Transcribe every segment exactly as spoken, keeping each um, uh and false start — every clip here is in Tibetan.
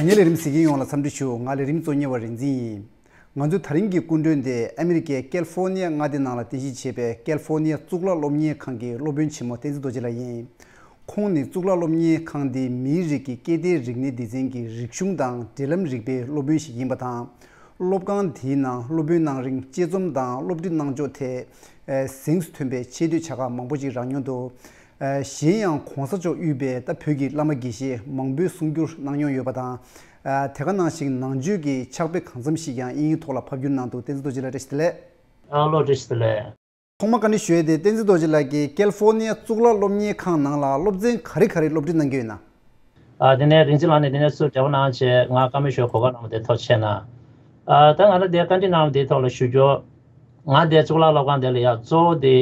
ངའི་ལས་རིམ་གཟིགས་མཁན་ཡོངས་ལ་འཚམས་འདྲི་ཞུ། ང་ལས་རིམ་གཙོ་གཉེར་བ་རིག་འཛིན་ཡིན། ང་ཚོའི་ད་རིང་གི་སྐུ་མགྲོན་དེ་ཨ་མི་རི་ཀའི་ཀལ་ཧྥོར་ནི་ཡ་མངའ་སྡེ་ནང་ལ་རྟེན་གཞི་བྱས་པའི་ཀལ་ཧྥོར་ནི་ཡ་གཙུག་ལག་སློབ་གཉེར་ཁང་གི་སློབ་དཔོན་ཆེན་མོ་བསྟན་འཛིན་རྡོ་རྗེ་ལགས་ཡིན། ཁོང་ནི་གཙུག་ལག་སློབ་གཉེར་ཁང་འདིའི་མིའི་རིགས་ཀྱི་སྐད་བརྡའི་རིག་གནས་སྡེ་ཚན་གྱི་རིག་གཞུང་དང་འབྲེལ་ལམ་རིག་པའི་སློབ་དཔོན་ཞིག་ཡིན་པ་དང་། སློབ་ཁང་དེའི་ནང་སློབ་དཔོན་གནང་རིང་དཔྱད་རྩོམ་དང་སློབ་ཁྲིད་གནང་ཕྱོགས་ཐད་གཟེངས་སུ་ཐོན་པའི་ཆེ་བསྟོད་བྱ་དགའ་མང་པོ་ཞིག་རག་མྱོང་འདུག་གཞན་ཡང་གོང་ས་མཆོག་དབུས་པའི་ད་བོད་ཀྱི་བླ་མ་དགེ་བཤེས་མང་པོས་གསུང་བསྒྱུར་གནང་མྱོང་ཡོད་པ་དང་། དེ་ག་ནང་བཞིན་ནང་ཆོས་ཀྱི་ཕྱག་དཔེ་གང་འཚམ་ཞིག་ཀྱང་དབྱིན་ཡིག་ཐོག་ལ་ཕབ་བསྒྱུར་གནང་འདུག་བསྟན་འཛིན་རྡོ་རྗེ་ལགས་བཀྲ་ཤིས་བདེ་ལེགས། ཨ་ལོ་བཀྲ་ཤིས་བདེ་ལེགས། ཐོག་མར་བཀའ་འདྲི་ཞུ་ཡས་དེ། བསྟན་འཛིན་རྡོ་རྗེ་ལགས་ཀྱིས་ཀལ་ཧྥོར་ནི་ཡ་གཙུག་ལག་སློབ་གཉེར་ཁང་ནང་ལ་སློབ་ཚན་ག་རེ་ག་རེ་སློབ་ཁྲིད་གནང་གི་ཡོད་ན། ཨ་དེ་ནས་རིག་འཛིན་ལགས་ནས་དེ་ནས་ཚུར་འབྲེལ་བ་གནང་བྱས་ང་བཀའ་མོལ་ཞུ་གོ་སྐབས་གནང་བ་དེ་ཐུགས་རྗེ་ཆེ་གནང་། ཨ་ད་ང་ལ་དེ་བཀའ་འདྲི་གནང་བ་དེའི་ཐོག་ལ་ཞུ་རྒྱུ། ང་དེ་གཙུག་ལག་སློབ་ཁང་དེ་ལ་ཡ་གཙོ་བོ་དེ་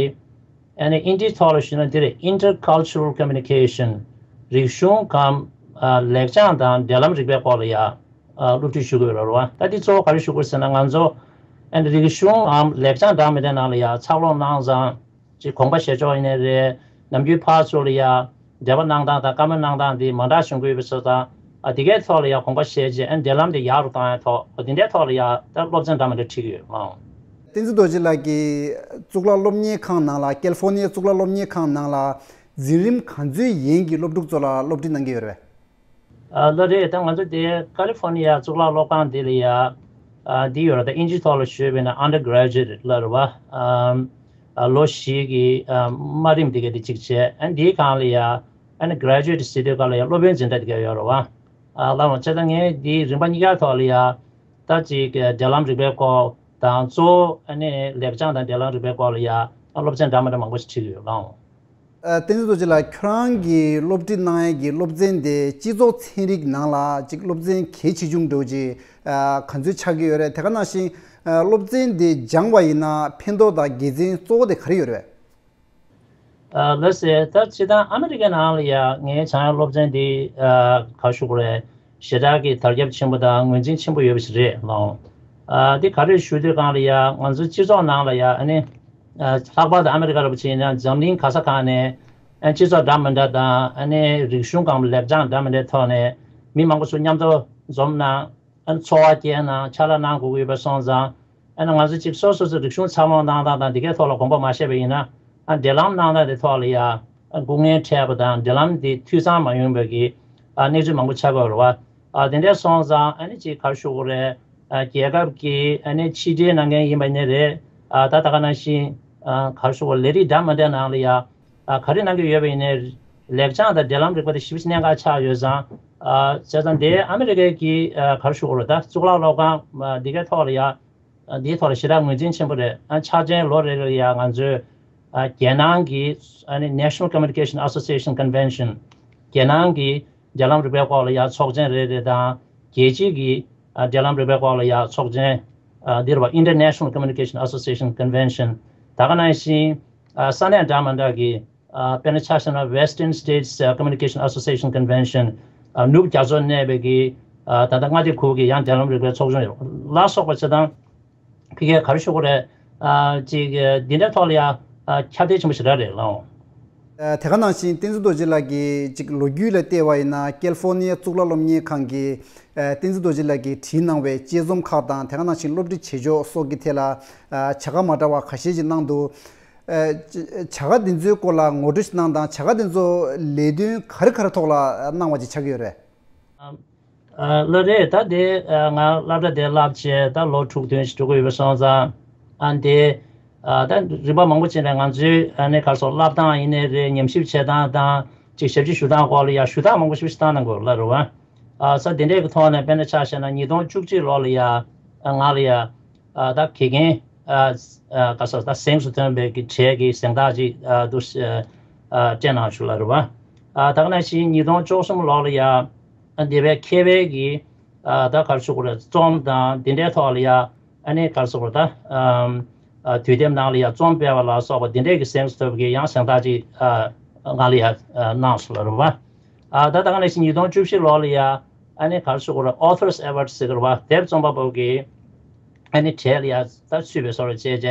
ཨ་ནི་དབྱིན་ཇིའི་ཐོག་ལ་ཞུས་ན་དེ་རེད། Intercultural Communication། རིག་གཞུང་གམ་ཨ་ལེགས་བྱང་དང་འབྲེལ་ལམ་རིག་པའི་སྐོར་ལ་ཡ་ཨ་སློབ་ཁྲིད་ཞུ་དགོས་རེད་བ། ད་འདི་གཙོ་བོ་ག་རེ་ཞུ་དགོས་ཟེར་ན། ང་ཚོ་ཨ་ནི་རིག་གཞུང་ངམ་ལེགས་བྱང་འདྲ་མི་འདྲ་ནང་ལ་ཡ་ཕྱག་ལོག་གནང་ཙང་ཅིག་དགོངས་པ་བཞེས་ཕྱོགས་ཡིན་ནའི་རེད། ནམ་རྒྱུན་ཕར་ཚུར་ལ་ཡ་འབྲེལ་བ་གནང་སྟངས་དང་བཀའ་མོལ་གནང་སྟངས་འདི་མ་འདྲ་བྱུང་གི་ཡོད་པ་སོགས་དང་། ཨ་དེ་གའི་ཐོག་ལ་ཡ་དགོངས་པ་བཞེས་རྗེས་ཨ་ནི་འབྲེལ་ལམ་དེ་ཡག་རུ་བཏང་ཡ་ཐོག་འདི་འདྲའི་ཐོག་ལ་ཡ་ད་སློབ་ཚན་འདྲ་མི་འདྲ་ཁྲིད་ཀྱི་ཡོད་ལགས། བསྟན་འཛིན་རྡོ་རྗེ་ལགས་ཀྱིས་གཙུག་ལག་སློབ་གཉེར་ཁང་ནང་ལ། ཀལ་ཧྥོར་ནི་ཡའི་གཙུག་ལག་སློབ་གཉེར་ཁང་ནང་ལ་འཛིན་རིམ་ག་ཚོད་ཡན་གྱི་སློབ་ཕྲུག་ཚོ་ལ་སློབ་ཁྲིད་གནང་གི་ཡོད་རེད་པས། ཨ་ལགས་རེད། ད་ང་ཚོ་དེ་ཀ་ལི་ཧྥོར་ནི་ཡ་གཙུག་ལག་སློབ་ཁང་འདི་ལ་ཡ་ཨ་འདི་ཡོད་རེད། ད་དབྱིན་ཇིའི་ཐོག་ལ་ཞུས་པ་ཡིན་ན་undergraduate ལབ་རེད་བ། ཨ་ཨ་ལོ་བཞི་གི་ཨ་དམའ་རིམ་དེ་ག་དེ་གཅིག་བྱས། ཨ་འདིའི་སྒང་ལ་ཡ་ཨ་ནི་graduate ཟེར་དུས་སྒང་ལ་ཡ་སློབ་དཔོན་འཛིན་གྲྭ་དེ་ག་ཡོད་རེད་བ། ཨ་ལགས་འོང་། བྱས་ཙང་ངས་འདི་རིམ་པ་གཉིས་ཀ་ཐོག་ལ་ཡ་ད་ཅིག་འབྲེལ་ལམ་རིག་པའི་སྐོར་དང་གཙོ་བོ་ཨ་ནི་ལེགས་བྱང་དང་འབྲེལ་ལམ་རིག་པའི་སྐོར་ལ་ཡ་ཨ་སློབ་ཚན་འདྲ་མི་འདྲ་མང་པོ་ཞིག་ཁྲིད་ཀྱི་ཡོད་ལགས་འོང་། ཨ་བསྟན་འཛིན་རྡོ་རྗེ་ལགས། ཁྱོད་རང་གིས་སློབ་ཁྲིད་གནང་ཡས་ཀྱི་སློབ་ཚན་དེ་སྤྱི་ཚོགས་ཚན་རིག་ནང་ལ་ཅིག་སློབ་ཚན་གལ་ཆེ་ཆུང་འདྲ་བོ་ཅིག་ཨ་ག་ཚོད་ཆགས་ཀྱི་ཡོད་རེད། དེ་ག་ནང་བཞིན་ཨ་སློབ་ཚན་དེ་སྦྱངས་པ་ཡིན་ན་ཕན་ཐོགས་དང་དགེ་མཚན་གཙོ་བོ་དེ་ག་རེ་ཡོད་རེད་པས། ཨ་ལགས་སེ། ད་སྤྱིར་བཏང་ཨ་མི་རི་ཀའི་ནང་ལ་ཡ་ངའི་སྦྱང་ཡ་སློབ་ཚན་འདི་ཨ་ག་རེ་ཞུ་དགོས་རེད། ཞེ་དྲག་གི་དར་ཁྱབ་ཆེན་པོ་དང་ངོས་འཛིན་ཆེན་པོ་ཡོད་པ་ཞིག་རེད་ལགས་འོང་། ཨ་འདི་ག་རེ་ཞུ་དུས་སྒང་ལ་ཡ་ང་ཚོའི་སྤྱི་ཚོགས་ནང་ལ་ཡ་ཨ་ནི་ཨ་ལྷག་པར་དུ་ཨ་མི་རི་ཀ་འདྲ་པོ་ཅིག་ཡིན་ན་འཛམ་གླིང་ག་ས་གང་ནས་ཨ་སྤྱི་ཚོགས་འདྲ་མི་འདྲ་དང་ཨ་ནི་རིག་གཞུང་སྒང་ལེགས་བྱང་འདྲ་མི་འདྲའི་ཐོག་ནས་མི་མང་པོ་ཚོ་མཉམ་དུ་འཛོམས་ན། ཨ་ནི་འཚོ་བ་སྐྱེལ་ན་ཕྱག་ལས་གནང་དགོས་ཀྱི་ཡོད་པ་སོང་ཙང་། ཨ་ནི་ང་ཚོ་གཅིག་སོ་སོ་སོའི་རིག་གཞུང་འཚར་ལོངས་གནང་སྟངས་དང་འདི་གའི་ཐོག་ལ་དགོངས་པ་མ་བཞེས་པ་ཡིན་ན། ཨ་འབྲེལ་ལམ་གནང་སྟངས་དེ་ཐོག་ལ་ཡ་ཨ་སྐུ་ངལ་འཕྲད་པ་དང་འབྲེལ་ལམ་དེ་འཐུས་ཚང་མ་ཡོང་བའི་གི་ཨ་གནས་ཚུལ་མང་པོ་ཆགས་ཀྱི་ཡོད་རེད་བ། ཨ་དེ་འདྲ་སོང་ཙང་ཨ་ནི་གཅིག་ག་རེ་ཞུ་དགོས་རེད། ཨ་རྒྱལ་ཁབ་ཀྱི་ཨ་ནི་ཕྱི་འབྲེལ་གནང་མཁན་ཡིན་པ་ཡིན་ནའི་རེད། ཨ་ད་ད་ག་ནང་བཞིན་ཨ་ག་རེ་ཞུ་དགོས། ལས་རིགས་འདྲ་མི་འདྲ་ནང་ལ་ཡ། ཨ་ག་རེ་གནང་གི་ཡོད་པ་ཡིན་ནའི། ལེགས་བྱང་དང་འབྲེལ་ལམ་རིག་པ་དེ་ཞེ་པོ་ཅིག་གནད་འགག་ཆགས་ཡོད་ཙང་། ཨ་བྱས་ཙང་དེ་ཨ་མི་རི་ཀའི་གི་ཨ་ག་རེ་ཞུ་དགོས་རེད། ད་གཙུག་ལག་སློབ་ཁང་ཨ་འདི་གའི་ཐོག་ལ་ཡ། ཨ་འདིའི་ཐོག་ལ་ཞེ་དྲག་ངོས་འཛིན་ཆེན་པོ་རེད། ཨ་འཆར་ཅན་ལོ་རེ་རེ་ལ་ཡ་ང་ཚོས་ཨ་རྒྱལ་ནང་གི་ཨ་ནི་National Communication Association Convention། རྒྱལ་ནང་གི་འབྲེལ་ལམ་རིག་པའི་སྐོར་ལ་ཡ་ཚོགས་ཆེན་རེ་རེ་དང་། རྒྱལ་སྤྱི་གི་ཨ་འབྲེལ་ལམ་རིག་པའི་སྐོར་ལ་ཡ་ཚོགས་ཆེན་ཨ་འདི་རེད་བ། International Communication Association Convention། ད་ག་ནང་བཞིན་ཨ་ས་གནས་འདྲ་མི་འདྲ་གི་ཨ་དཔེར་ན་ཆ་བཞག་ན་Western States ཨ་Communication Association Convention། ཨ་ནུབ་རྒྱ་མཚོ་གནས་པའི་གི་ཨ་ད་ལྟ་མངའ་སྡེ་ཁུལ་གྱི་ཡང་འབྲེལ་ལམ་རིག་པའི་ཚོགས་ཆུང་ཡོད་ལ་སོགས་པ་བྱེད་སྟངས། ཕ་གིར་ག་རེ་ཞུ་དགོས་རེད། ཨ་ཅིག་འདི་འདྲའི་ཐོག་ལ་ཡ་ཨ་ཁྱབ་གདལ་ཆེན་པོ་ཞེ་དྲག་རེད་ལགས་འོང་། ཨ་དེ་ག་ནང་བཞིན་བསྟན་འཛིན་རྡོ་རྗེ་ལགས་ཀྱིས་ཅིག་ལོ་རྒྱུས་ལ་བལྟས་པ་ཡིན་ན། ཀལ་ཧྥོར་ནི་ཡ་གཙུག་ལག་སློབ་གཉེར་ཁང་གིས་ཨ་བསྟན་འཛིན་རྡོ་རྗེ་ལགས་ཀྱིས་བྲིས་གནང་བའི་དཔྱད་རྩོམ་ཁག་དང་། དེ་ག་ནང་བཞིན་སློབ་ཁྲིད་བྱེད་ཕྱོགས་སོགས་ཀྱི་ཐད་ལ་ཨ་བྱ་དགའ་མ་འདྲ་བ་ཁ་ཤས་ཤིག་གནང་འདུག་ཨ་བྱ་དགའ་འདི་ཚོའི་སྐོར་ལ་ངོ་སྤྲོད་ཞིག་གནང་དང་། བྱ་དགའ་འདི་ཚོ་ལས་དོན་ག་རེ་ག་རེ་ཐོག་ལ་གནང་བ་ཅིག་ཆགས་ཀྱི་ཡོད་རེད། ཨ་ལགས་རེད། ད་དེ་ཨ་ང་སློབ་གྲྭ་དེ་བསླབ་བྱས་ད་ལོ་དྲུག་བདུན་ཞིག་འགྲོ་གི་ཡོད་པ་སོང་ཙང་། ཨ་དེ་ཨ་ད་རིམ་པ་མང་པོ་ཕྱིན་ནས་ང་ཚོའི་ཨ་ནི་ག་རེ་ཟེར། བསླབ་སྟངས་ཡིན་ནའི་རེད། ཉམས་ཞིབ་བྱེད་སྟངས་དང་ཅིག་ཞབས་ཕྱི་ཞུ་སྟངས་སྐོར་ལ་ཡ་ཞུ་དག་མང་པོ་ཞིག་བཏང་གནང་དགོས་ལ་རེད་བ། ཨ་ས་དེ་འདྲས་ཀྱི་ཐོག་ནས་དཔེར་ན་ཆ་བཞག་ན་ཉིས་སྟོང་བཅུ་གཅིག་ལོ་ལ་ཡ་ཨ་ང་ལ་ཡ་ཨ་ད་དགེ་རྒན་ཨ་ཨ་ག་རེ་ཟེར། ད་གཟེངས་སུ་ཐོན་པའི་གི་གྲས་ཀྱི་གཟེངས་རྟགས་ཅིག་ཨ་འདུག་ཨ་སྤྲད་གནང་བཞུགས་ལ་རེད་བ། ཨ་ད་ག་ནང་བཞིན་ཉིས་སྟོང་བཅུ་གསུམ་ལོ་ལ་ཡ་ཨ་འདས་པའི་མཁས་པའི་གི་ཨ་ད་ག་རེ་ཞུ་དགོས་རེད། རྩོམ་དང་འདི་འདྲའི་ཐོག་ལ་ཡ་ཨ་ནི་ག་རེ་ཞུ་དགོས་རེད། ད་ཨམ་ཨ་དུས་དེབ་ནང་ལ་ཡ་རྩོམ་སྤེལ་བ་ལ་སོགས་པ་འདི་འདྲའི་གི་གཟེངས་སུ་ཐོབ་ཀྱི་ཡང་གཟེངས་རྟགས་ཅིག་ཨ་ང་ལ་ཡ་ཨ་གནང་སོང་ལ་རེད་བ། ཨ་ད་ད་ག་ནང་བཞིན་ཉིས་སྟོང་བཅུ་བཞི་ལོ་ལ་ཡ་ཨ་ནི་ག་རེ་ཞུ་དགོས་རེད། Authors Award ཟེར་གི་རེད་བ། དེབ་རྩོམ་པ་པོ་གི་ཨ་ནི་གྲས་ལ་ཡ་ད་ཚུད་པའི་བཟོ་འདྲ་བྱས་བྱས་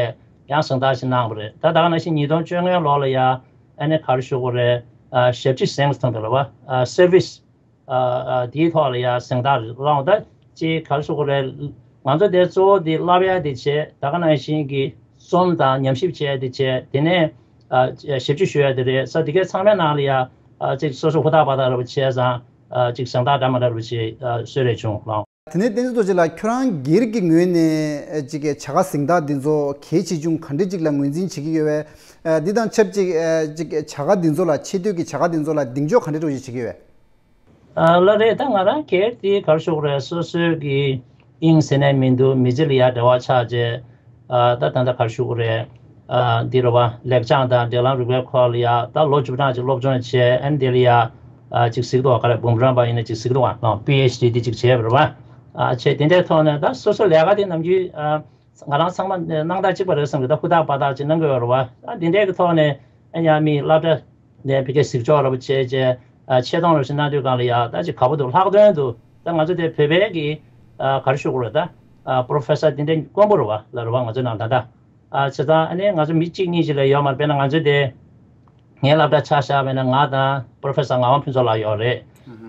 ཡང་གཟེངས་རྟགས་ཤིག་གནང་བ་རེད། ད་ད་ག་ནང་བཞིན་ཉིས་སྟོང་བཅོ་ལྔ་ལོ་ལ་ཡ་ཨ་ནི་ག་རེ་ཞུ་དགོས་རེད། ཨ་ཞབས་ཕྱི་གཟེངས་སུ་ཐོན་པ་རེད་བ། ཨ་Service ཨ་ཨ་དེའི་ཐོག་ལ་ཡ་གཟེངས་རྟགས་རེད་ལོང་། ད་ཅིག་ག་རེ་ཞུ་དགོས་རེད། ང་ཚོ་དེ་གཙོ་བོ་དེ་བསླབ་ཡ་དེ་བྱས། ད་ག་ནང་བཞིན་གྱི་རྩོམ་དང་ཉམས་ཞིབ་བྱས་དེ་བྱས། དེ་ནས་ཨ་ཞབས་ཕྱི་ཞུ་ཡ་དེ་རེད་ས། དེ་གའི་ཚང་མའི་ནང་ལ་ཡ་ཨ་ཅིག་སོ་སོ་ཧུར་ཐག་འབད་ཐག་ར་བ་བྱས་ཙང་། ཨ་ཅིག་གཟེངས་རྟགས་འདྲ་མི་འདྲ་ར་བ་ཅིག་ཨ་གསོལ་རས་བྱུང་ལོང་། དེ་ནས་བསྟན་འཛིན་རྡོ་རྗེ་ལགས། ཁྱོད་རང་སྒེར་གྱི་ངོས་ནས་ཅིག་བྱ་དགའ་གཟེངས་རྟགས་འདི་ཚོ་གལ་ཆེ་ཆུང་ག་འདྲ་ཅིག་ལ་ངོས་འཛིན་བྱེད་ཀྱི་ཡོད་པས། འདི་དང་ཆབས་ཅིག་ཅིག་བྱ་དགའ་འདི་ཚོ་ལ། ཆེ་བསྟོད་ཀྱི་བྱ་དགའ་འདི་ཚོ་ལ་གདེང་འཇོག་ག་འདྲ་ཅིག་བྱེད་ཀྱི་ཡོད་པས། ལགས་རེད། ད་ང་རང་སྒེར་དེ་ག་རེ་ཞུ་དགོས་རེད། སོ་སོའི་གི་དབྱིངས་ཟེར་ནས་མི་འདུག་མི་ཚེ་ལ་ཡ་འབྲེལ་བ་ཆགས་བྱས། ཨ་ད་ད་ལྟ་ག་རེ་ཞུ་དགོས་རེད། ཨ་འདི་རེད་བ། ལེགས་བྱང་དང་འབྲེལ་ལམ་རིག་པའི་སྐོར་ལ་ཡ་ད་ལོ་བཅུ་གྲངས་ཅིག་སློབ་སྦྱོང་བྱས། ཨ་ནི་དེ་ལ་ཡ་ཨ་ཅིག་གཟིགས་འདུག་བ། ག་རེ་འབུམ་རམས་པ་ཡིན་ན་ཅིག་གཟིགས་འདུག་བ། ཨ་པི་ཨེཆ་ཌི་དེ་ཅིག་བྱས་པ་རེད་བ། ཨ་བྱས་དེ་འདྲའི་ཐོག་ནས་ད་སོ་སོ་ལས་ཀ་དེ་ནམ་རྒྱུན་ཨ་ང་རང་ཚང་མ་སྣང་དག་གཅིག་པ་རེད་བསམ་གི། ད་ཧུར་ཐག་འབད་ཐག་ཅིག་གནང་གི་ཡོད་རེད་བ། ཨ་དེ་འདྲའི་གི་ཐོག་ནས་ཨ་ཡང་མི་སློབ་གྲྭ་ནས་ཕ་གིའི་གཟིགས་ཕྱོགས་ར་བ་བྱས་བྱས། ཨ་ཆེ་མཐོང་ར་བ་ཞིག་གནང་དུས་སྒང་ལ་ཡ་ད་ཅིག་དགའ་པོ་འདུག་ལྷག་དོན་དུ་ད་ང་ཚོ་དེ་བོད་པའི་གི་ཨ་ག་རེ་ཞུ་དགོས་རེད། ད་ཨ་པོ་རོ་ཕེ་སར་དེ་འདྲའི་དཀོན་པོ་རེད་བ། ལ་རེད་བ། ང་ཚོའི་ནང་ད་ལྟ་ཨ་བྱས་ཙང་ཨ་ནི་ང་ཚོ་མི་གཅིག་གཉིས་ཅིག་ལས་ཡོད་མ་རེད། དཔེར་ན་ང་ཚོ་དེ་ངའི་སློབ་གྲྭ་ཆ་བཞག་པ་ཡིན་ན་ང་དང་པོ་རོ་ཕེ་སར་ངག་དབང་ཕུན་ཚོགས་ལགས་ཡོད་རེད།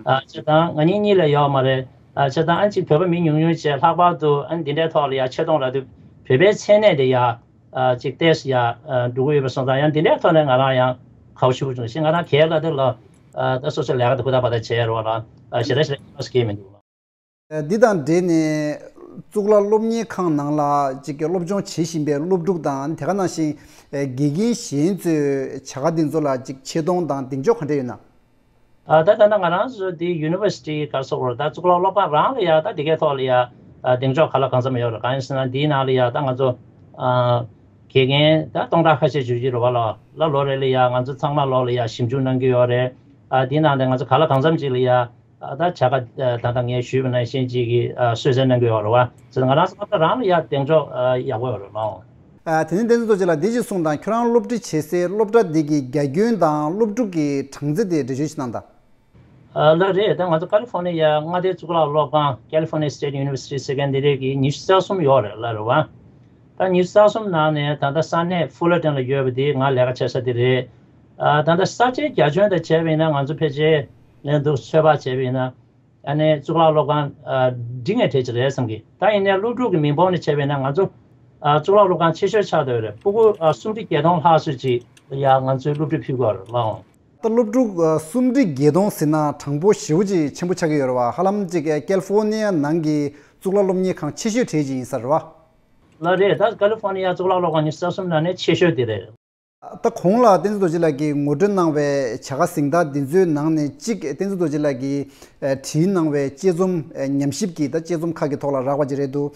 ཨ་བྱས་ཙང་ང་གཉིས་གཉིས་ལས་ཡོད་མ་རེད། ཨ་བྱས་ཙང་ཨ་ཅིག་བོད་པ་མི་ཉུང་ཉུང་བྱས། ལྷག་པར་དུ་ཨ་འདི་འདྲའི་ཐོག་ལ་ཡ་ཆེ་མཐོང་ར་དུས་བོད་པའི་མཚན་གནས་དེ་ཡ་ཨ་ཅིག་ཏོག་ཙམ་ཡ་ཨ་འགྲོ་གི་ཡོད་པ་སོང་ཙང་། ཡང་འདི་འདྲའི་ཐོག་ནས་ང་རང་ཡང་དགའ་པོ་ཞེ་པོ་བྱུང་ཞེས། ང་རང་གལ་ལ་དེ་ལ་ཨ་ད་སོ་སོའི་ལས་ཀ་དེ་ཧུར་ཐག་འབད་ཐག་བྱས་རེད་བ་ལ། ཨ་ཞེ་དྲག་ཞེ་དྲག་ཡག་པོ་ཞིག་གང་ཡང་མི་འདུག་ལ། འདི་དང་འབྲེལ་ནས་གཙུག་ལག་སློབ་གཉེར་ཁང་ནང་ལ་ཅིག་སློབ་སྦྱོང་བྱེད་བཞིན་པའི་སློབ་ཕྲུག་དང་། དེ་ག་ནང་བཞིན་དགེ་རྒན་གཞན་ཚོས་བྱ་དགའ་འདི་ཚོ་ལ་ཅིག་ཆེ་མཐོང་དང་གདེང་འཇོག་ག་འདྲ་ཡོད་ན། ཨ་ད་ད་ལྟ་ང་རང་ཚོ་འདི་ཡུ་ནི་ཝར་སི་ཊི་ག་རེ་ཟེར་དགོས་རེད། ད་གཙུག་ལག་སློབ་ཁང་རང་ལ་ཡ་ད་འདི་གའི་ཐོག་ལ་ཡ་ཨ་གདེང་འཇོག་གང་ལ་གང་འཚམ་ཡོད་རེད། གང་ཡིན་ཟེར་ན་འདིའི་ནང་ལ་ཡ་ད་ང་ཚོ་ཨ་དགེ་རྒན་ད་སྟོང་ཕྲག་ཁ་ཤས་བྱེད་ཀྱི་རེད་བ་ལ། ལ་ལོ་རེ་ལ་ཡ་ང་ཚོ་ཚང་མ་ལོ་ལ་ཡ་ཞིབ་འཇུག་གནང་གི་ཡོད་རེད། ཨ་འདིའི་ནང་ནས་ང་ཚོ་གང་ལ་གང་འཚམ་ཅིག་ལ་ཡ་ཨ་ད་བྱ་དགའ་ཨ་ད་ལྟ་ངས་ཞུས་པ་ནང་བཞིན་ཅིག་གི་ཨ་གསོལ་སྩལ་གནང་གི་ཡོད་རེད་བ། ཟེར་ན་ང་རང་ཚོ་སློབ་གྲྭ་རང་ལ་ཡ་གདེང་འཇོག་ཨ་ཡག་པོ་ཡོད་རེད་ལ། ཨ་དེ་ནས་བསྟན་འཛིན་རྡོ་རྗེ་ལགས། འདི་ཅིག་གསུངས་དང་། ཁྱོད་རང་སློབ་ཁྲིད་བྱེད་སའི་སློབ་གྲྭ་འདི་གི་རྒྱ་ཁྱོན་དང་སློབ་ཕྲུག་གི་གྲངས་ཚད་དེ་འགྲེལ་བརྗོད་ཅིག་གནང་དང་། ཨ་ལགས་རེད། ད་ང་ཚོ་ཀ་ལི་ཧྥོར་ནི་ཡ་མངའ་སྡེའི་གཙུག་ལག་སློབ་ཁང་། California State University Secondary གི་ཉི་ཤུ་རྩ་གསུམ་ཡོད་རེད་ལ་རེད་བ། ད་ཉི་ཤུ་རྩ་གསུམ་ནང་ནས་ད་ལྟ་ས་གནས་ཧྥུ་ལར་ཊོན་ལ་ཡོད་པ་དེ་ང་ལས་ཀ་བྱེད་ས་དེ་རེད། ཨ་ད་ལྟ་ས་ཆའི་རྒྱ་ཁྱོན་དང་བྱས་པ་ཡིན་ན་ང་ཚོ་ཕལ་ཆེར་ལན་དུ་ཚོད་དཔག་བྱས་པ་ཡིན་ན། ཨ་ནི་གཙུག་ལག་སློབ་ཁང་ཨ་འབྲིང་བའི་གྲས་ཅིག་རེད་བསམ་གི། ད་ཡིན་ནའི་སློབ་ཕྲུག་གི་མི་འབོར་ནས་བྱས་པ་ཡིན་ན་ང་ཚོ་ཨ་གཙུག་ལག་སློབ་ཁང་ཆེ་ཤོས་ཆགས་བསྡད་ཡོད་རེད། སྤུ་གུ་ཨ་སུམ་ཁྲི་བརྒྱད་སྟོང་ལྷག་ཙམ་ཅིག་ལ་ཡ་ང་ཚོས་སློབ་ཁྲིད་ཕུལ་དགོས་རེད་ལགས། ད་སློབ་ཕྲུག་ཨ་སུམ་ཁྲི་བརྒྱད་སྟོང་ཟེར་ན་གྲངས་འབོར་ཞེ་པོ་ཅིག་ཆེན་པོ་ཆགས་ཀྱི་ཡོད་རེད་བ། ཧ་ལམ་ཅིག་ཨ་ཀལ་ཧྥོར་ནི་ཡ་ནང་གི་གཙུག་ལག་སློབ་གཉེར་ཁང་ཆེ་ཤོས་གྲས་ཅིག་ཡིན་ས་རེད་བ། ལགས་རེད། ད་ཀལ་ཧྥོར་ནི་ཡ་གཙུག་ལག་སློབ་ཁང་ཉི་ཤུ་རྩ་གསུམ་ནང་ནས་ཆེ་ཤོས་དེ་རེད། ད་གོང་ལ་བསྟན་འཛིན་རྡོ་རྗེ་ལགས་ཀྱིས་ངོ་སྤྲོད་གནང་བའི་བྱ་དགའ་གཟེངས་རྟགས་འདི་ཚོའི་ནང་ནས་གཅིག་བསྟན་འཛིན་རྡོ་རྗེ་ལགས་ཀྱིས་ཨ་བྲིས་གནང་བའི་དཔྱད་རྩོམ་ཨ་ཉམས་ཞིབ་ཀྱི་ད་དཔྱད་རྩོམ་ཁག་གི་ཐོག་ལ་རག་པ་ཅིག་རེད་འདུག་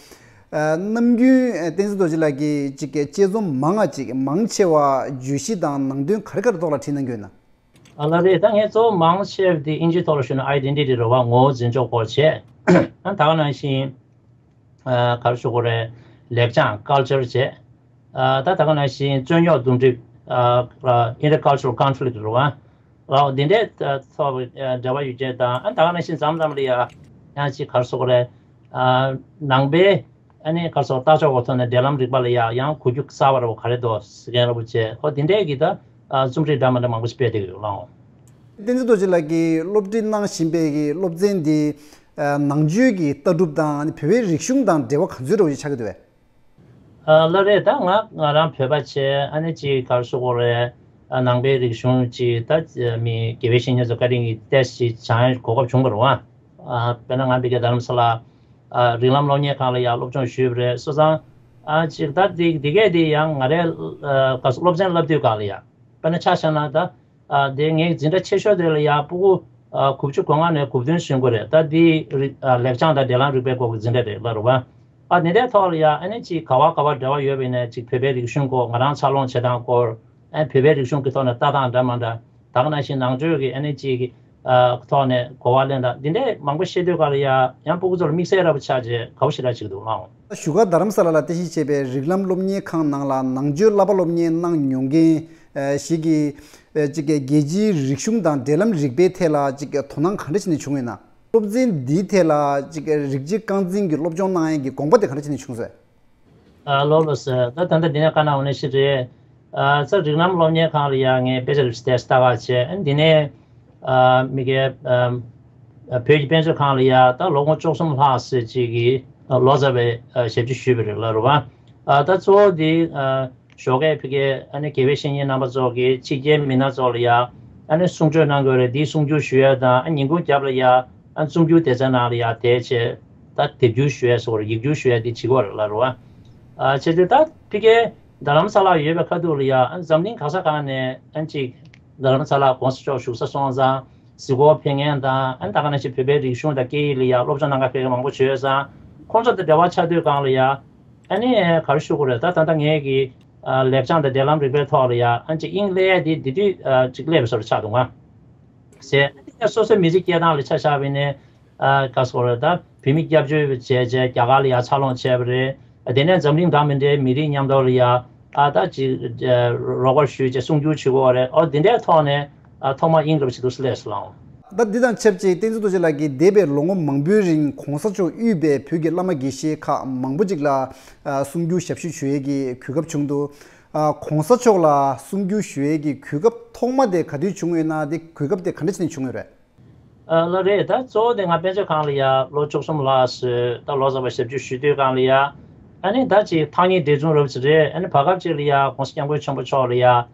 ཨ་ནམ་རྒྱུན་ཨ་བསྟན་འཛིན་རྡོ་རྗེ་ལགས་ཀྱིས་གཅིག་དཔྱད་རྩོམ་མང་ང་ཅིག་མང་ཆེ་བ་བརྗོད་གཞི་དང་ནང་དོན་ག་རེ་ག་རེ་ཐོག་ལ་བྲིས་གནང་གི་ཡོད་ན། ཨ་ལགས་རེད། ད་ངས་གཙོ་བོ་མང་ཆེ་བ་དེ་ཨིན་ཇིའི་ཐོག་ལ་ཞུས་ན་ཨའི་ཌེན་ཊི་ཊི་རེད་བ། ངོ་བོ་འཛིན་ཕྱོགས་སྐོར་བྱས། ཨ་ད་ག་ནང་བཞིན་ཨ་ག་རེ་ཞུ་དགོས་རེད། ལེགས་བྱང་ཀལ་ཅར་བྱས། ཨ་ད་ད་ག་ནང་བཞིན་རྩོད་རྙོག་འདུམ་འགྲིག་ཨ་ཨ་intercultural conflict རེད་བ། ཨ་འདི་འདྲའི་ཐོག་འབྲེལ་བ་ཡོད་ཅེས་དང་། ཨ་ད་ག་ནང་བཞིན་མཚམས་མཚམས་ལ་ཡ་ཡང་ཅིག་ག་རེ་ཞུ་དགོས་རེད། ཨ་ནང་པའི་ཨ་ནི་ག་རེ་ཞུ་ལྟ་ཕྱོགས་ཀྱི་ཐོག་ནས་འབྲེལ་ལམ་རིག་པ་ལ་ཡ་ཡང་གོ་རྒྱུ་གསར་པ་རེད་བ། ག་རེ་འདུག་ཟེར་མཁན་རེད་བ་བྱས། ཨོ་དེ་འདྲས་ཀྱི་ད་ཨ་རྩོམ་རིག་འདྲ་མི་འདྲ་མང་པོ་ཞིག་སྤེལ་བསྡད་ཀྱི་ཡོད་ལགས། བསྟན་འཛིན་རྡོ་རྗེ་ལགས་ཀྱིས་སློབ་ཁྲིད་གནང་བཞིན་པའི་གི་སློབ་ཚན་འདི་ཨ་ནང་ཆོས་ཀྱི་ལྟ་གྲུབ་དང་ཨ་ནི་བོད་པའི་རིག་གཞུང་དང་འབྲེལ་བ་ག་ཚོད་འདྲ་བོ་ཞིག་ཆགས་ཀྱི་འདུག་པས། ཨ་ལགས་རེད། ད་ང་ང་རང་བོད་པ་བྱས། ཨ་ནི་ཅིག་ག་རེ་ཞུ་དགོས་རེད། ཨ་ནང་པའི་རིག་གཞུང་ཅིག་ད་མི་དགེ་བའི་བཤེས་གཉེན་ཚོ་བཀའ་དྲིན་གྱིས་ཏོག་ཙམ་སྦྱང་ཡ་གོ་སྐབས་བྱུང་བ་རེད་བ། ཨ་དཔེར་ན་ང་ཕ་གིའི་རྡ་རམ་ས་ལ་ཨ་རིགས་ལམ་སློབ་གཉེར་ཁང་ལ་ཡང་སློབ་སྦྱོང་ཞུས་པ་རེད། སོང་ཙང་ཨ་ཅིག་ད་འདི་འདི་གས་འདི་ཡང་ང་རའི་ཨ་ག་སློབ་ཚན་བསླབ་དུས་སྒང་ལ་ཡང་། དཔེར་ན་ཆ་བཞག་ན་ད་ཨ་དེ་ངའི་འཛིན་གྲྭ་ཆེ་ཤོས་དེ་ལ་ཡང་སྤུ་གུ་ཨ་དགུ་བཅུ་གོ་ལྔ་ནས་དགུ་བདུན་ཟིན་གྱི་རེད། ད་འདི་རིག་ཨ་ལེགས་བྱང་དང་འབྲེལ་ལམ་རིག་པའི་སྐོར་གྱི་འཛིན་གྲྭ་རེད་ལ་རེད་བ། ཨ་དེ་འདྲའི་ཐོག་ལ་ཡང་ཨ་ནི་ཅིག་ག་བ་ག་བ་འབྲེལ་བ་ཡོད་པ་ཡིན་ན་ཅིག་བོད་པའི་རིག་གཞུང་སྐོར། ང་རང་འཚར་ལོངས་བྱེད་སྟངས་སྐོར། ཨ་བོད་པའི་རིག་གཞུང་གི་ཐོག་ནས་ལྟ་སྟངས་འདྲ་མི་འདྲ། ད་ག་ནང་བཞིན་ནང་ཆོས་ཀྱི་ཨ་ནི་ཅིག་ཨ་ཐོག་ནས་གོ་བ་ལེན་སྟངས་འདི་འདྲའི་མང་པོ་བཤད་དུས་སྒང་ལ་ཡ་ཡང་སྤུ་གུ་ཚོ་ལ་དམིགས་བསལ་འདྲ་པོ་ཆགས་བྱས་དགའ་པོ་ཞེ་དྲག་ཅིག་འདུག་ལགས། བཞུགས་སྒར་རྡ་རམ་ས་ལ་ལ་རྟེན་གཞི་བྱས་པའི་རིགས་ལམ་སློབ་གཉེར་ཁང་ནང་ལ་ནང་ཆོས་བསླབ་པ་སློབ་གཉེར་གནང་མྱོང་མཁན་ཨ་ཞིག་གིས་ཨ་ཅིག་རྒྱལ་སྤྱིའི་རིག་གཞུང་དང་འབྲེལ་ལམ་རིག་པའི་ཐད་ལ་ཅིག་དོ་སྣང་ག་འདྲ་བྱས་ནས་བྱུང་ཡོད་ན། སློབ་ཚན་འདིའི་ཐད་ལ་ཅིག་རིགས་གཅིག་རྐང་འཛིན་གྱི་སློབ་སྦྱོང་གནང་ཡས་ཀྱི་དགོངས་པ་དེ་ག་འདྲ་བྱས་ནས་བྱུང་སོང་། ཨ་ལགས་ལགས་སོ། ད་ད་ལྟ་འདི་ནས་བཀའ་གནང་བ་ནང་བཞིན་རེད། ཨ་ས་རིགས་ལམ་སློབ་གཉེར་ཁང་ལ་ཡང་ངས་སྤེ་ཤལ་ཊི་སི་ཊི་ལྟ་ག་བྱས། ཨ་འདི་ནས་ཨ་མི་གའི་ཨ་ བོད་ཀྱི་དཔེ་མཛོད་ཁང་ལ་ཡ་ད་ལོ་ངོ་བཅུ་གསུམ་ལྷག་ཙམ་ཅིག་གི་ལོ་ཙཱ་བའི་ཞབས་ཕྱི་ཞུས་པ་རེད་ལབ་རེད་བ། ད་གཙོ་བོ་འདི་ཞོགས་ཀས་ཕ་གིའི་ཨ་ནི་དགེ་བའི་བཤེས་གཉེན་རྣམ་པ་ཚོ་གིས་ཕྱི་རྒྱལ་མི་སྣ་ཚོ་ལ་ཡ་ཨ་ནི་གསུང་ཆོས་གནང་དགོས་རེད། འདིའི་གསུང་སྒྱུར་ཞུ་ཡ་དང་ཨ་ཉིན་གུང་རྒྱབ་ལ་ཡ་ཨ་གསུང་སྒྱུར་སྡེ་ཚན་ནང་ལ་ཡ་དེ་བྱས་ད་དེབ་སྒྱུར་ཞུ་ཡ་སོགས་རེད། ཡིག་སྒྱུར་ཞུ་ཡ་འདི་བྱེད་དགོས་རེད་ལབ་རེད་བ། བྱས་ཙང་ད་ཕ་གིའི་རྡ་རམ་ས་ལ་ཡོད་པའི་ཁ་ཐུག་ལ་ཡ་ཨ་འཛམ་གླིང་ག་ས་ག་ནས་ཨ་ཅིག་རྡ་རམ་ས་ལ་གོང་ས་མཆོག་བཞུགས་ས་སོང་ཙང་གཟིགས་སྐོར་ཕེབས་མཁན་དང་ཨ་ད་ག་ནང་བཞིན་བོད་པའི་རིག་གཞུང་དང་སྐད་ཡིག་ལ་ཡ་སློབ་སྦྱོང་གནང་ག་ཕེབས་མཁན་མང་པོ་བྱུང་ཡོད་ཙང་ཁོང་ཚོ་དང་འབྲེལ་བ་ཆགས་དུས་སྒང་ལ་ཡ་ཨ་ནི་ག་རེ་ཞུ་དགོས་རེད། ད་ད་ལྟ་ངེད་ཀྱི་ལེགས་བྱང་དང་འབྲེལ་ལམ་རིག་པའི་ཐོག་ལ་ཡ་ཨ་ཅིག་དབྱིངས་སླེབས་ཡ་དེ་དེ་དུས་ཅིག་སླེབས་པའི་བཟོ་འདྲ་ཆགས་འདུག་ང་ཟེར། ཨ་ནི་སོ་སོའི་མི་རིགས་སྐད་གདངས་ལ་ཆ་བཞག་པ་ཡིན་ནའི། ཨ་ག་སོགས་རེད། ད་བོད་མི་སྐྱབས་བཅོལ་བྱས་བྱས་རྒྱ་གར་ལ་ཡར་འཚར་ལོངས་བྱས་པ་རེད། དེ་ནས་འཛམ་གླིང་འདྲ་མི་འདྲའི་མི་རིགས་མཉམ་དུ་ལ་ཡ་ཨ་ད་ཅིག་རོགས་པ་ཞུས་བྱས་གསུང་སྒྱུར་བྱེད་དགོས་པ་རེད། ཨོ་འདི་འདྲའི་ཐོག་ནས་ཨ་ཐོག་མ་དབྱིངས་རབ་ཅིག་ཏུ་སླེབས་སོང་ལགས། ད་འདི་དང་ཆབས་ཅིག་བསྟན་འཛིན་རྡོ་རྗེ་ལགས་ཀྱིས་འདས་པའི་ལོ་ངོ་མང་པོའི་རིང་གོང་ས་མཆོག་དབུས་པའི་བོད་ཀྱི་བླ་མ་དགེ་བཤེས་ཁག་མང་པོ་ཅིག་ལ་ཨ་གསུང་སྒྱུར་ཞབས་ཞུ་ཞུ་ཡས་ཀྱི་གོ་སྐབས་བྱུང་འདུག་ཨ་གོང་ས་མཆོག་ལ་གསུང་སྒྱུར་ཞུ་ཡས་ཀྱི་གོ་སྐབས་ཐོག་མ་དེ་ག་དུས་བྱུང་ཡོད་ན། དེ་གོ་སྐབས་དེ་ག་འདྲ་བྱས་ནས་བྱུང་ཡོད་རེད། ཨ་ལགས་རེད། ད་གཙོ་བོ་དེ་ང་དཔེ་མཛོད་ཁང་ལ་ཡ་ལོ་བཅུ་གསུམ་ལྷག་ཙམ་ད་ལོ་ཙཱ་བ་ཞབས་ཕྱི་ཞུ་དུས་སྒང་ལ་ཡ་ཨ་ནི་ད་ཅིག་ཐག་ཉེ་འབྲེལ་མཚུངས་རབ་ཅིག་རེད། ཨ་ནི་བར་སྐབས་ཅིག་ལ་ཡ་གོང་ས་སྐྱབས་མགོན་ཆེན་པོ་མཆོག་ལ་ཡ་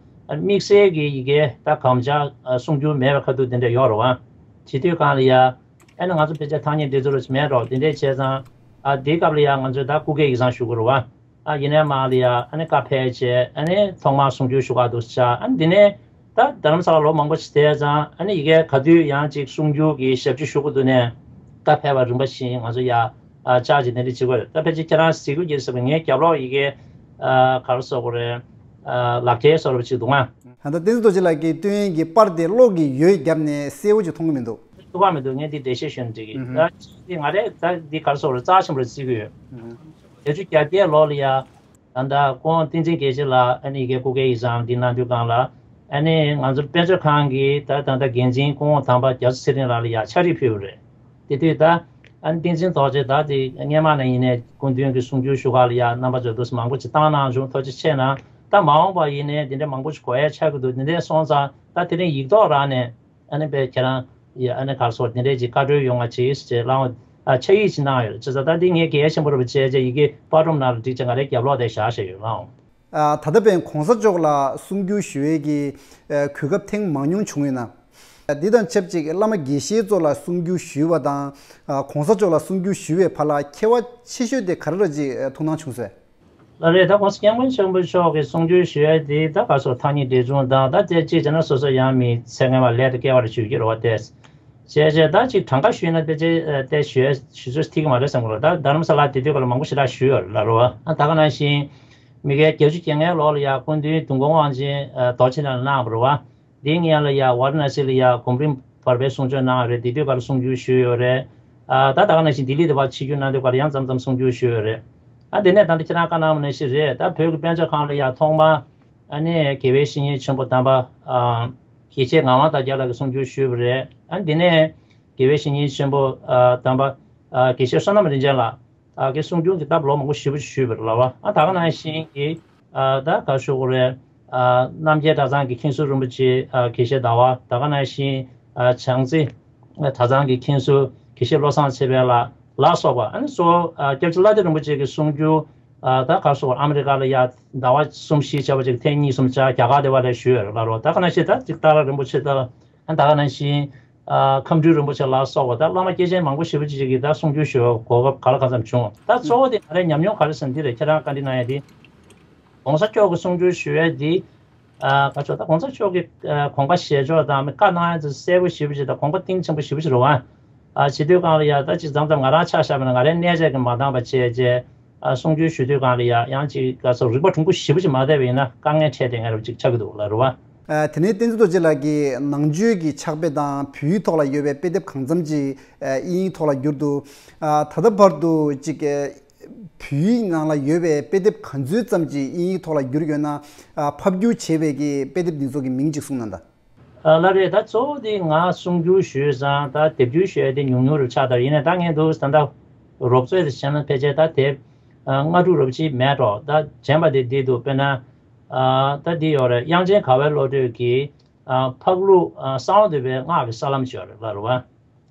ཨ་དམིགས་བསལ་གྱི་ཡི་གེ་ད་གམ་ཇ་གསུང་སྒྱུར་མེད་པའི་ཁ་ཐུག་དེ་འདྲ་ཡོད་རེད་བ། བྱེད་དུས་སྒང་ལ་ཡ་ཨ་ནི་ང་ཚོ་ཕལ་ཆེར་ཐག་ཉེ་འབྲེལ་མཚུངས་རབ་ཅིག་མེད་འགྲོ། དེ་འདྲས་བྱས་ཙང་ཨ་དེའི་སྐབས་ལ་ཡ་ང་ཚོས་ད་སྐུ་སྒེར་ཡིག་ཚང་ཞུ་དགོས་རེད་བ། ཨ་ཡིན་ནའི་མ་ལ་ཡ་ཨ་ནི་བཀའ་ཕེབས་བྱས་ཨ་ནི་ཐོག་མར་གསུང་སྒྱུར་ཞུ་ག་འདུག་ས་ཆ། ཨ་ནི་འདི་ནས་ད་རྡ་རམ་ས་ལ་ལོ་མང་པོ་ཞིག་བསྡད་ཙང་ཨ་ནི་ཡི་གེ་ག་དུས་ཡང་ཅིག་གསུང་སྒྱུར་གྱི་ཞབས་ཕྱི་ཞུ་དགོས་འདུག་ནས་བཀའ་ཕེབས་པ་རིམ་པ་བཞིན་ང་ཚོ་ཡ་ཨ་བཅར་ཅིག་དེ་འདྲ་བྱེད་དགོས་རེད། ད་ཕལ་ཆེར་ཁྱེད་རང་གཟིགས་དགོས་ཀྱི་རེད་བསམ་གི། ངའི་རྒྱབ་ལོགས་ཡི་གེ་ཨ་ག་རེ་ཟེར་དགོས་རེད། ཨ་ལག་འཁྱེར་བཟོ་འདྲ་པོ་ཅིག་འདུག་ང་། ད་ལྟ་བསྟན་འཛིན་རྡོ་རྗེ་ལགས་ཀྱིས་སྟོན་ཡས་ཀྱི་པར་དེ་གློག་གི་འོད་བརྒྱབ་ནས་གསལ་བོ་ཅིག་མཐོང་གི་མི་འདུག་ཐུག་པ་མི་འདུག་ངས་འདི་འགྲེལ་བཤད་ཞུ་ན་འགྲིག་གི། ཨུ་ཧུ། ད་འདི་ང་རས་ད་འདི་ག་རེ་ཟེར་དགོས་རེད། རྩ་ཆེན་པོ་རེད་བརྩི་གི་ཡོད། ཨུ་ཧུ། བརྒྱད་ཅུ་གྱ་བརྒྱད་ལོ་ལ་ཡ། ད་ལྟ་ཁོང་བསྟན་འཛིན་དགེ་བཤེས་ལགས་ཨ་ནི་ཡི་གེ་སྐུ་སྒེར་ཡིག་ཚང་འདི་གནང་དུས་སྒང་ལ་ཨ་ནི་ང་ཚོ་དཔེ་མཛོད་ཁང་གི་ད་ད་ལྟ་འགན་འཛིན་སྐུ་ངོ་དམ་པ་རྒྱ་མཚོ་ཚེ་རིང་ལགས་ལ་ཡ་ཕྱག་བྲིས་ཕུལ་བ་རེད། དེ་དུས་ད་ཨ་ནི་བསྟན་འཛིན་རྡོ་རྗེ་ད་དེ་སྔས་མ་ནས་ཡིན་ནའི་སྐུ་མདུན་གྱི་གསུང་སྒྱུར་ཞུ་ག་ལ་ཡ་རྣམ་པ་ཚོས་འདུག་སེ་མང་པོ་ཅིག་བཏང་གནང་བྱུང་། ཐུགས་རྗེ་ཆེ་གནང་། ད་མ་འོངས་པ་ཡིན་ནའི་འདི་འདྲའི་མང་པོ་ཅིག་དགོས་ཡ་ཆགས་ཀྱི་འདུག་དེ་འདྲའི་སོང་ཙང་ད་དེ་རིང་ཡིག་ཐོག་རང་ནས་ཨ་ནི་པའི་ཁྱེད་རང་ཡ་ཨ་ནི་ག་རེ་ཟེར་དགོས་རེད། དེ་འདྲའི་ཅིག་བཀའ་འཁྲོལ་ཡོང་བ་བྱེད་ཅེས་ལའང་ཨ་ཕྱག་ཡིག་ཅིག་གནང་ཡོད། བྱས་ཙང་ད་འདི་ངས་གལ་ཆེན་པོ་རེད་པ་བྱས་བྱས་ཡི་གེ་པར་སྒྲོམ་ནང་ལ་བསྒྲིགས་བྱས་ང་རའི་རྒྱབ་ལོགས་དེར་བཞག་བཞག་ཡོད་ལགས། ཨ་ད་ལྟ་བར་གོང་ས་མཆོག་ལ་གསུང་སྒྱུར་ཞུ་ཡས་ཀྱི་ཨ་གོ་སྐབས་ཐེངས་མང་ཉུང་བྱུང་ཡོད་ན། ཨ་འདི་དང་ཆབས་ཅིག་བླ་མ་དགེ་བཤེས་ཚོ་ལ་གསུང་སྒྱུར་ཞུས་པ་དང་ཨ་གོང་ས་མཆོག་ལ་གསུང་སྒྱུར་ཞུ་བའི་བར་ལ་ཁྱད་པར་ཆེ་ཤོས་དེ་ག་རེ་རེད་ཅེས་ཐུགས་སྣང་བྱུང་ཟེར། ལགས་རེད། ད་གོང་ས་སྐྱབས་མགོན་ཆེན་པོ་མཆོག་གིས་གསུང་སྒྱུར་ཞུ་ཡས་དེ་ད་ག་སོགས་ཐག་ཉེ་འབྲེལ་མཚུངས་དང་ད་དེ་གཅིག་བྱས་ན་སོ་སོ་ཡང་མི་ཚེ་སྔོན་མ་ལས་དང་སྐལ་བ་ལ་འཇུག་རྒྱུ་རེད་བ། དེ་བྱས་བྱས་ད་ཅིག་གྲངས་ཀ་ཞུས་ན་དཔེ་ཆ་དེ་ཞུ་ཡས་ཞུ་ཚོད་ཐིག་གི་མ་རེད་བསམ་གི་རེད། ད་རྡ་རམ་ས་ལ་དེ་དུས་སྐབས་ལ་མང་པོ་ཞེ་དྲག་ཞུས་ཡོད་རེད་ལ་རོ། ཨ་ད་ག་ནང་བཞིན་མི་རྒན་བརྒྱད་ཅུ་གྱ་ལྔའི་ལོ་ལ་ཡ་སྐུ་མདུན་དུས་འཁོར་དབང་ཆེན་རྡོ་རྗེ་གླིང་ལ་གནང་བ་རེད་བ། དེའི་སྔོན་ལ་ཡ་ཝཱ་ར་ཎ་སི་ལ་ཡ་གོམ་རིམ་བར་པའི་གསུང་ཆོས་གནང་བ་རེད། དེ་དུས་སྐབས་ལ་གསུང་སྒྱུར་ཞུས་ཡོད་རེད། ཨ་ད་ད་ག་ནང་བཞིན་ལྡི་ལི་དེ་བར་ཆིབས་བསྒྱུར་གནང་དུས་སྐབས་ལ་ཡང་མཚམས་མཚམས་གསུང་སྒྱུར་ཞུས་ཡོད་རེད། ཨ་དེ་ནས་ད་ལྟ་ཁྱེད་རང་བཀའ་གནང་བ་ནང་བཞིན་རེད། ད་བོད་ཀྱི་དཔེ་མཛོད་ཁང་ལ་ཡ་ཐོག་མར་ཨ་ནི་དགེ་བའི་བཤེས་གཉེན་ཆེན་པོ་དམ་པ་ཨ་དགེ་བཤེས་ངག་དབང་རྡོ་རྗེ་ལགས་ཀྱིས་གསུང་སྒྱུར་ཞུས་པ་རེད། ཨ་དེ་ནས་དགེ་བའི་བཤེས་གཉེན་ཆེན་པོ་ཨ་དམ་པ་ཨ་དགེ་བཤེས་བསོད་ནམས་རིན་ཆེན་ལགས། ཨ་གི་གསུང་སྒྱུར་གྱི་སྟབས་ལོ་མང་པོ་ཞེ་པོ་ཞུས་པ་རེད་ལ་བ། ཨ་ད་ག་ནང་བཞིན་གྱི་ཨ་ད་ག་ཞུ་དགོས་རེད། ཨ་རྣམ་རྒྱལ་གྲྭ་ཚང་གི་མཁན་ཟུར་རིན་པོ་ཆེ་ཨ་དགེ་བཤེས་ཟླ་བ། ད་ག་ནང་བཞིན་ཨ་བྱང་རྩེ་གྲྭ་ཚང་གི་མཁན་ཟུར་དགེ་བཤེས་བློ་བཟང་ཚེ་དཔལ་ལགས་ལ་སོགས་པ། ཨ་ནི་གཙོ་བོ་ཨ་སྐྱབས་རྗེ་ལྷ་སྡེ་རིན་པོ་ཆེ་གི་གསུང་སྒྱུར་ཨ་ད་ག་ཞུ་དགོས་རེད། ཨ་མི་རི་ཀ་ལ་ཡ་ཟླ་བ་གསུམ་བཞི་བྱས་པ་ཅིག་ཐེངས་གཉིས་གསུམ་བཅར། རྒྱ་གར་དེ་བ་ལ་ཞུས་ཡོད་རེད་ལ་རོ། ད་ག་ནང་བཞིན་ད་ཅིག་ཏཱ་ལ་རིན་པོ་ཆེ་ད། ཨ་ད་ག་ནང་བཞིན་ཨ་ཁམས་སྤྲུལ་རིན་པོ་ཆེ་ལ་སོགས་པ་ད་བླ་མ་སྐྱེས་ཆེན་མང་པོ་ཞེ་པོ་ཅིག་གིས་ད་གསུང་སྒྱུར་ཞུ་བའི་གོ་སྐབས་ག་ལ་གང་འཚམ་བྱུང་། ད་གཙོ་བོ་དེ་ང་རའི་ཉམས་མྱོང་ག་རེ་ཟེར་ན་འདི་རེད། ཁྱེད་རང་བཀའ་འདྲི་གནང་ཡ་འདི་གོང་ས་མཆོག་གི་གསུང་སྒྱུར་ཞུ་ཡ་འདི་ཨ་ག་ཚོད་ད་གོང་ས་མཆོག་གི་ཨ་དགོངས་པ་བཞེས་ཕྱོགས་དང་བཀའ་གནང་ཡ་ཚོ་གསལ་པོ་ཞེ་པོ་ཅིག་དང་དགོངས་པ་གཏིང་ཆེན་པོ་ཞེ་པོ་ཅིག་རེད་བ། ཨ་བྱེད་དུས་སྒང་ལ་ཡ་ད་ཅིག་མཚམས་མཚམས་ང་རང་ཆ་བཞག་པ་ན་ང་རའི་གནས་བྱ་གི་མ་འདང་བ་བྱས་བྱས། ཨ་གསུང་སྒྱུར་ཞུ་དུས་སྒང་ལ་ཡ་ཡང་ཅིག་ག་ཚོད་རིག་པ་གྲུང་པོ་ཞེ་པོ་ཅིག་མ་བསྡད་པ་ཡིན་ན་དཀའ་ངལ་འཕྲད་བསྡད་མཁན་རབ་ཅིག་ཆགས་ཀྱི་འདུག་ལ་རེད་བ། ཨ་དེ་ནས་བསྟན་འཛིན་རྡོ་རྗེ་ལགས་ཀྱིས་ནང་ཆོས་ཀྱི་ཕྱག་དཔེ་དང་བོད་ཡིག་ཐོག་ལ་ཡོད་པའི་དཔེ་དེབ་གང་འཚམ་ཅིག་ཨ་དབྱིན་ཡིག་ཐོག་ལ་བསྒྱུར་འདུག་ཨ་ད་ལྟ་བར་དུ་ཅིག་ཨ་བོད་ཡིག་ནང་ལ་ཡོད་པའི་དཔེ་དེབ་ག་ཚོད་ཙམ་ཅིག་དབྱིན་ཡིག་ཐོག་ལ་བསྒྱུར་ཡོད་ན། ཨ་ཕབ་བསྒྱུར་བྱས་པའི་གི་དཔེ་དེབ་འདི་ཚོ་གི་མིང་ཅིག་གསུངས་གནང་དང་། ཨ་ལགས་རེད། ད་གཙོ་བོ་དེ་ང་གསུང་སྒྱུར་ཞུས་ཙང་ད་དེབ་སྒྱུར་ཞུ་ཡ་དེ་ཉུང་ཉུང་རུ་ཆགས་དང་། ཡིན་ནའི་ད་ངས་འདུག་ད་ལྟ་རོབ་ཙམ་དེ་བྱས་ན་ཕལ་ཆེར་ད་དེབ་ཨ་ལྔ་དྲུག་རུ་ཅིག་མེད་འགྲོ། ད་དྲན་པ་དེ་འདི་འདུག་དཔེར་ན་ཨ་ད་འདི་ཡོད་རེད། དབྱངས་ཅན་དགའ་བའི་བློ་གྲོས་ཀྱི་ཨ་འཕགས་ལུགས་ཨ་གསང་བ་འདུས་པའི་སྔགས་ཀྱི་ས་ལམ་ཞེས་པ་རེད་ལ་རེད་བ།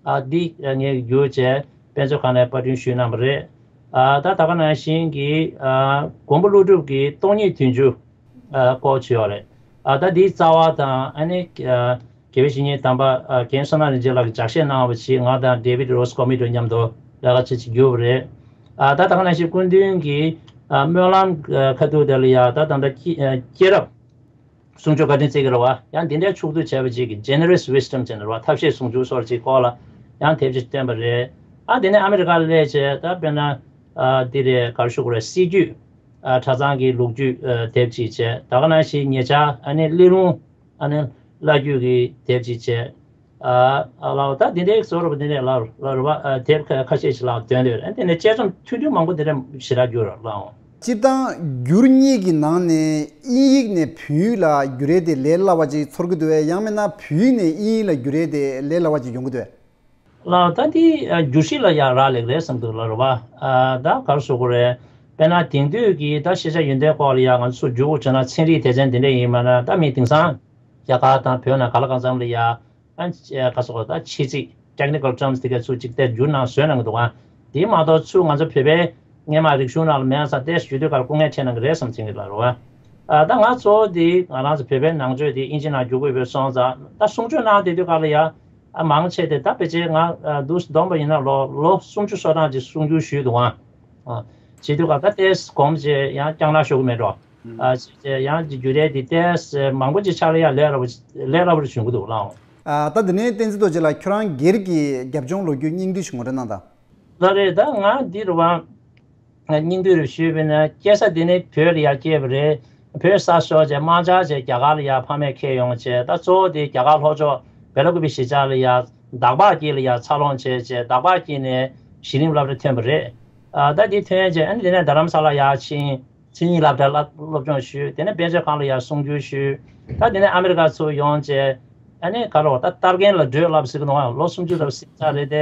ཨ་འདི་ངས་བསྒྱུར་བྱས་དཔེ་མཛོད་ཁང་ནས་པར་སྐྲུན་ཞུས་གནང་བ་རེད། ཨ་ད་ད་ག་ནང་བཞིན་གྱི་ཨ་མགོན་པོ་ཀླུ་སྒྲུབ་ཀྱི་སྟོང་ཉིད་བདུན་ཅུ་ཨ་སྐོར་བྱས་ཡོད་རེད། ཨ་ད་འདིའི་རྩ་བ་དང་ཨ་ནི་ཨ་དགེ་བའི་བཤེས་གཉེན་དམ་པ་ཨ་རྒན་བསོད་ནམས་རིན་ཆེན་ལགས་ཀྱིས་ལྗགས་བཤད་གནང་བ་ཞིག་ང་དང་David Rose Comito མཉམ་དུ་ལས་ཀ་བྱེད་ཅིག་བསྒྱུར་བ་རེད། ཨ་ད་ད་ག་ནང་བཞིན་སྐུ་མདུན་གྱི་ཨ་སྨོན་ལམ་ཨ་ཁ་ཐུག་དེ་ལ་ཡ་ད་ད་ལྟ་སྐྱེས་ཨ་སྐྱེས་རབས་གསུང་ཆོས་བཀའ་དྲིན་བརྩེ་གི་རེད་བ། ཡང་འདི་འདྲའི་ཕྱོགས་བསྡུས་བྱས་པ་ཅིག་གི་Generous Wisdom ཅེས་ནས་རེད་བ། ཐབས་ཤེས་གསུང་ཆོས་སོགས་ཅིག་སྐོར་ལ་ཡང་དེབ་ཅིག་བཏོན་པ་རེད། ཨ་དེ་ནས་ཨ་མི་རི་ཀ་ལ་སླེབས་བྱས་ད་དཔེར་ན་ཨ་འདི་རེད་ག་རེ་ཞུ་དགོས་རེད། སྲིད་ཇུས་ཨ་གྲྭ་ཚང་གི་ལོ་རྒྱུས་ཨ་དེབ་ཅིག་བྱས། ད་ག་ནང་བཞིན་ཉེ་ཆར་ཨ་ནི་གླེ་སློང་ཨ་ནི་བླ་བརྒྱུད་ཀྱི་དེབ་ཅིག་བྱས། ཨ་ཨ་ལའོ་ད་འདི་འདྲའི་བཟོ་འདྲ་པོ་འདི་འདྲའི་ལ་ལ་རུ་བ་ཨ་དེབ་ཁ་ཁ་ཤས་ཤིག་ལ་དོན་དེ་རེད། ཨ་དེ་ནས་དཔྱད་རྩོམ་ཐུང་ཐུང་མང་པོ་འདི་འདྲ་ཞེ་དྲག་བསྒྱུར་ལའོ། སྤྱིར་བཏང་བསྒྱུར་གཉིས་ཀྱི་ནང་ནས་དབྱིན་ཡིག་ནས་བོད་ཡིག་ལ་བསྒྱུར་ཡས་དེ་ལས་སླ་བ་ཅིག་ཚོར་གྱི་འདུག་བས། ཡང་མིན་ན་བོད་ཡིག་ནས་དབྱིན་ཡིག་ལ་བསྒྱུར་ཡས་དེ་ལས་སླ་བ་ཅིག་ཡོང་གི་འདུག་བས། ལའོ་ད་འདི་ཨ་བསྒྱུར་གཞི་ལ་ཡང་རག་ལས་རེད་བསམ་འདུག་ལ་རུ་བ། ཨ་ད་ག་རེ་ཞུ་དགོས་རེད། དཔེར་ན་དེང་དུས་ཀྱི་ད་ཤེས་བྱ་ཡོན་ཏན་སྐོར་ལ་ཡང་ང་ཚོ་བསྒྱུར་དགོས་བྱུང་ན་ཚན་རིག་སྡེ་ཚན་འདི་འདྲ་ཡིན་མ་ན་ད་མི་དེང་སང་རྒྱ་གར་དང་བོད་ནང་ག་ལ་གང་འཚམ་ལ་ཡ། ཨ་ནི་ག་སོགས་ད་ཕྱི་ཚིག་technical terms་དེ་ག་ཚུར་གཅིག་བལྟས་བསྒྱུར་གནང་བཟོས་གནང་གི་འདུག་ཨ། དེ་མ་གཏོགས་ཚུར་ང་ཚོ་བོད་པའི་སྔས་མ་རིག་གཞུང་ནང་ལ་མེད་ས་དེ་ཞུ་དུས་ཀར་སྐུ་ངལ་འཕྲད་གནང་གི་རེད་བསམ་ཚིག་གི་ལ་རོ་ཨ། ད་ང་གཙོ་བོ་དེ་ང་རང་ཚོ་བོད་པའི་ནང་ཆོས་དེ་ཨིན་ཇི་ནང་བསྒྱུར་དགོས་པའི་སོང་ཙང་ད་གསུང་ཆོས་གནང་བསྡད་དུས་ཀ་ལ་ཡ། ཨ་མང་ཆེ་དེ་ད་ཕལ་ཆེར་ང་དུས་བསྡོམས་པ་ཡིན་ན་ལོ་ལོ་སུམ་ཅུ་སོ་གྲངས་ཀྱི་གསུང་བསྒྱུར་ཞུས་འདུག་ཨ། བྱེད་དུས་ཀ་ད་ཏེས་གོམས་ཆེ་ཡང་སྐྱང་ལ་ཤོར་གི་མེད་འགྲོ། ཨ་ཅེ་ཡང་ཅིག་རྒྱུ་རེད་དེ་ཏེས་མང་པོ་ཅིག་ཆགས་ལ་ཡ་ལས་སླ་པོ་ལས་སླ་པོ་རེ་བྱུང་གི་འདུག་ལའོ། ཨ་ད་དེ་ནས་བསྟན་འཛིན་རྡོ་རྗེ་ལགས་ཁྱོད་རང་སྒེར་གྱི་རྒྱབ་ལྗོངས་ལོ་རྒྱུས་སྙིང་བསྡུས་ཤིག་ངོ་སྤྲོད་གནང་དང་། ལ་རེད་ད་ང་འདི་རུ་བ་སྙིང་བསྡུས་རུ་ཞུས་པས་ན་སྐྱེས་ས་འདི་ནི་བོད་ལ་ཡ་སྐྱེས་པ་རེད། བོད་ས་ཤོར་རྗེས་དམག་འཆར་རྗེས་རྒྱ་གར་ལ་ཡ་ཕ་མས་ཁྱེར་ཡོང་རྗེས་ད་གཙོ་བོ་དེ་རྒྱ་གར་ལྷོ་ཕྱོགས་བེ་ལ་ཀུ་པི་གཞིས་ཆགས་ལ་ཡ་དག་པ་སྐྱིད་ལ་ཡ་འཚར་ལོངས་བྱས་རྗེས་དག་པ་སྐྱིད་ནས་གཞི་རིམ་སློབ་གྲྭ་ཐོན་པ་རེད། ཨ་ད་འདི་ཐོན་རྗེས་ཨ་ནི་དེ་ནས་རྡ་རམ་ས་ལ་ཡར་ཕྱིན། མཚན་ཉིད་སློབ་གྲྭ་སློབ་སློབ་སྦྱོང་ཞུས། དེ་ནས་དཔེ་མཛོད་ཁང་ལ་ཡར་གསུང་བསྒྱུར་ཞུས། ད་དེ་ནས་ཨ་མི་རི་ཀ་ཚུར་ཡོང་རྗེས་ཨ་ནི་ག་རེ་ད་ལྟ་རྒན་ལ་བགྲོད་ལབ་ཟེར་གི་འདུག་ཨ། ལོ་སུམ་ཅུ་ལ་ཟིན་ཚར་རེད་དེ།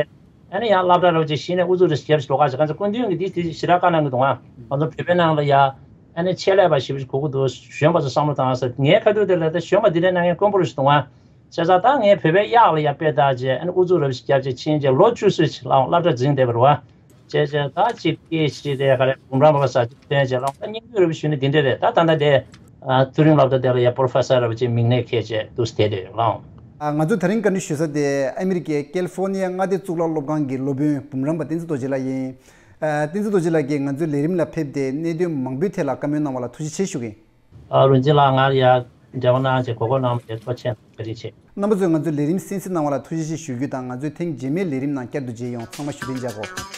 ཨ་ནི་ཡང་སློབ་གྲྭ་རོགས་ཅིག་གཞི་ནས་ཨུ་ཚུགས་རེ་བརྒྱབ་ཞིག་ལོག་ཁ་ཞིག་ག་ཚོད་སྐུ་མདུན་གྱིས་འདི་དེ་ཞེ་དྲག་བཀའ་གནང་གི་འདུག་ཨ། ང་ཚོ་བོད་པའི་ནང་ལ་ཡ་ཨ་ནི་ཆེད་ལས་པ་ཞེ་པོ་ཞིག་དགོས་ཀྱི་འདུག་གཞོན་པ་ཚོ་བསམ་བློ་བཏང་ཟེར། ངའི་ཁ་ཐུག་དེ་ལ་ད་གཞོན་པ་འདི་འདྲའི་གནང་མཁན་དཀོན་པོ་རེད་ཞིག་འདུག་ཨ། བྱས་ཙང་ད་ངས་བོད་པའི་གཡག་ལ་ཡ་དཔེ་བལྟས་རྗེས་ཨ་ནི་ཨུ་ཚུགས་རེ་བཞིན་བརྒྱབ་བྱས་ཕྱིན་རྗེས་ལོ་བཅུ་ཙམ་ཞིག་ལ་སློབ་གྲྭ་འཛིན་བསྡད་པ་རེད་བ། བྱས་རྗེས་ད་ཅིག་པི་ཨེཆ་ཌི་དེ་ག་རེ་འབུམ་རམས་པ་ས་ཅིག་ཐོན་རྗེས་ལ་ད་སྙིང་བསྡུས་རེ་བཞིན་ནི་འདི་འདྲ་རེད། ད་ད་ལྟ་དེ་མཐོ་རིམ་སློབ་གྲྭ་དེ་ལ་ཡ་པོ་རོ་ཕེ་སར་རེ་བ་ཅིག་མིང་ནས་འཁྱེར་རྗེས་འདུག་སེ་བསྡད་ཡོད་ལགས། ང་ཚོས་ད་རིང་བཀའ་འདྲི་ཞུ་ས་དེ་ཨ་མི་རི་ཀའི་ཀེ་ལི་ཧྥོར་ནི་ཡ་མངའ་སྡེ་གཙུག་ལག་སློབ་ཁང་གི་སློབ་དཔོན་འབུམ་རམས་པ་བསྟན་འཛིན་རྡོ་རྗེ་ལགས་ཡིན། བསྟན་འཛིན་རྡོ་རྗེ་ལགས་ཀྱིས་ང་ཚོའི་ལས་རིམ་ལ་ཕེབས་ཏེ་གནད་དོན་མང་པོའི་ཐད་ལ་བཀའ་མོལ་གནང་བ་ལ་ཐུགས་རྗེ་ཆེ་ཞུ་གི་ཡིན། ཨ་རུ་འཛིན་ལགས་ང་ལ་ཡ་འབྲེལ་བ་གནང་བྱས་གོ་སྐབས་གནང་བ་དེ་ཐུགས་རྗེ་ཆེ་བཀའ་དྲིན་ཆེ། རྣམ་པ་ཚོས་ང་ཚོའི་ལས་རིམ་གསན་གཟིགས་གནང་བ་ལ་ཐུགས་རྗེ་ཆེ་ཞུ་རྒྱུ་དང་། ང་ཚོའི་ཐེངས་རྗེས་མའི་ལས་རིམ་ནང་བསྐྱར་དུ་མཇལ་ཡོང་། ཚང་མ་བཞུགས་གདན་འཇགས་གོ།